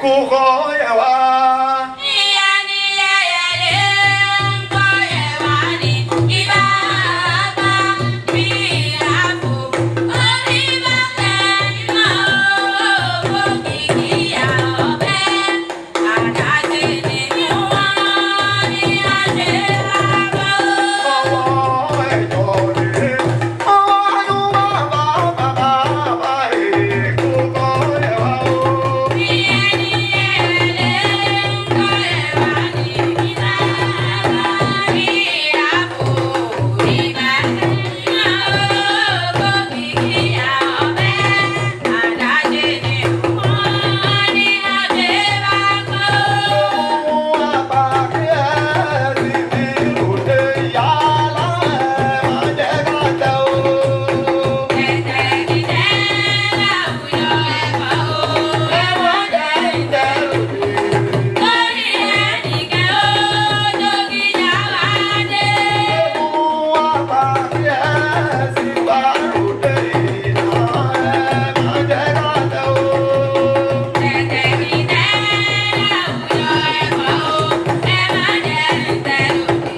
Kókó yẹ wá. Ìyá ni ẹyẹlé ń kọ́ yẹ wá ní ibà bá bí ìlàfo. Orí bá fẹ́ mọ́ owó kìkì ọ̀bẹ. Àdáṣe ni wọ́n ní àṣẹ àbọ̀. Ọwọ́ ẹ̀jọ̀ rèé. Ọyún bàbá bàbá bàbá kókó yẹ wá o. Ìyá ni ẹyẹlé ń kọ́ yẹ wá ní ibà bá bí ìlàfo. Orí bá fẹ́ mọ́ owó kìkì ọ̀bẹ. Àdáṣe ni wọ́n ní àṣẹ àbọ̀. Ohun àpàkẹ́ ẹ̀ sì fi òde ìyá láẹ̀ má jẹ́ ká tẹ o. Tẹ̀tẹ̀ láwùjọ ẹ̀kọ́ o, Ẹ má jẹ́ ìtẹ́ òde. Lórí ẹnìkan ó dókítà wá dé. Ohun àpàkẹ́ ẹ̀ sì wá òde ìyá ẹ̀ má jẹ́ ká tẹ o. Tẹ̀tẹ̀ láwùjọ ẹ̀kọ́ o, ẹ má jẹ́ ìtẹ́ òde.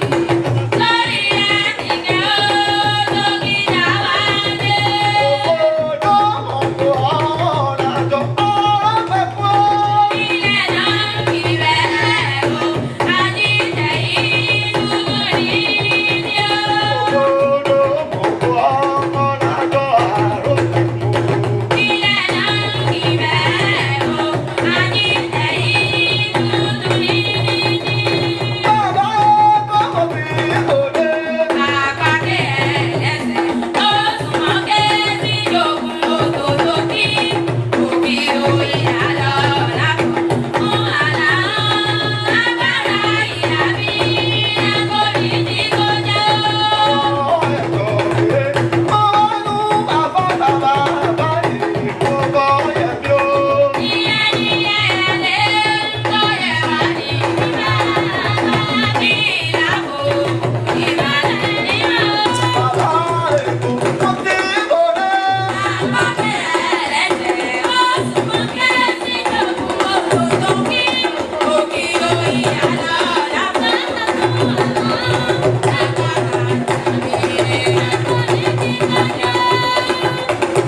Lórí ẹnìkan ó dókítà wá dé. Ilẹ̀ náà kì í bẹ́ẹ̀ o, àjíǹde ìlú ní ní o. Ilẹ̀ náà kì í bẹ́ẹ̀ o, àjíǹde ìlú ní ní. Àpàdé ẹlẹ́sẹ̀ ó súnmọ́ kéésì jogun òtòtò kí òkè òyìnbá lọ lápò fún àlá agbára ìyá mi akóni tí kò jẹ́ o. Ìyá ni ẹ̀lẹ́ ń kọ́ yẹ wá ní ìbá bí ìlàbò ìbàdàn ní mọ́. Àpàdé ẹlẹ́sẹ̀ ó súnmọ́ kéésì jogun òtòtò kí òkè òyìnbá lọ lápò agbára ìyá mi akóni tí kò jẹ́ o.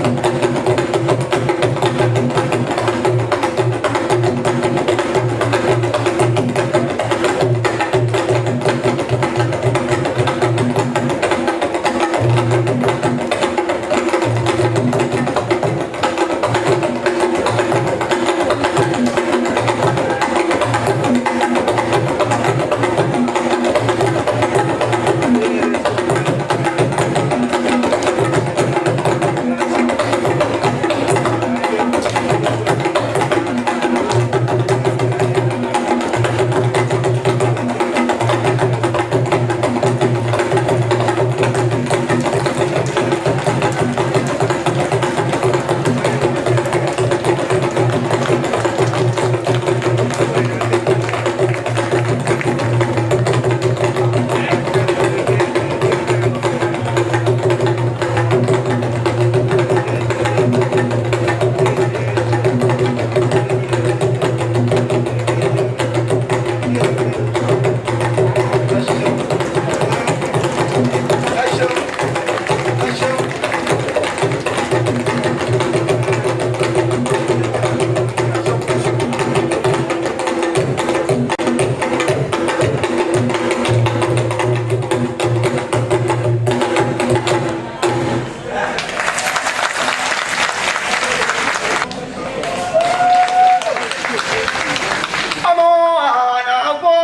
Ọmọ àràbọ̀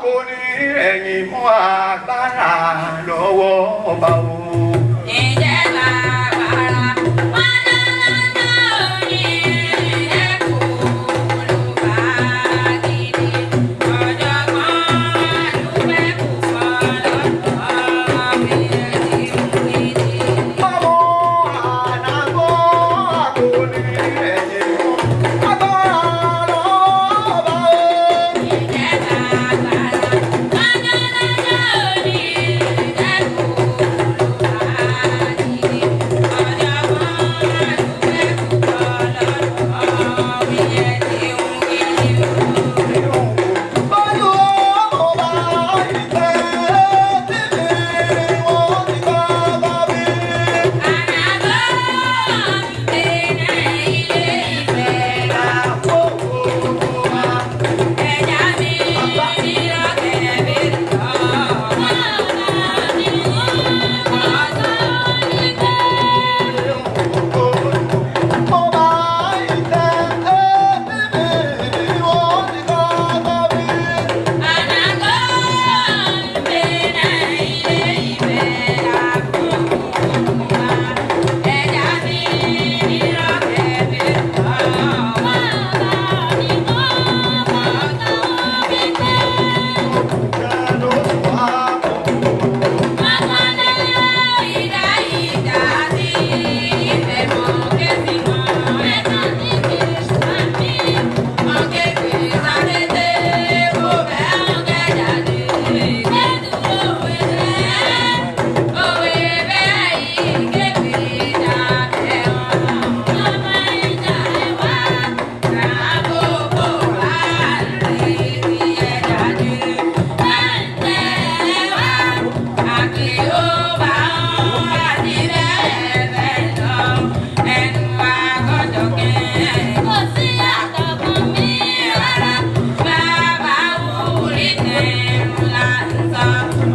kò ní ẹ̀yìn mú agbára lọ́wọ́ ọba o. Ǹjẹ́ bàbára wọn lọ́lọ́dọ̀ ní ẹ̀kọ́ ló bá gidi ọ̀jọ̀gbọ́n dúpẹ́ kò fọ́ lọ́dọ̀ mi ti gidi. Ọmọ àràbọ̀ kò ní ẹ̀yìn mú agbára lọ́wọ́ ọba o. Ǹjẹ́ bàbára wọn lọ́lọ́dọ̀ ní ẹ̀kọ́ ló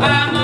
Ọmọ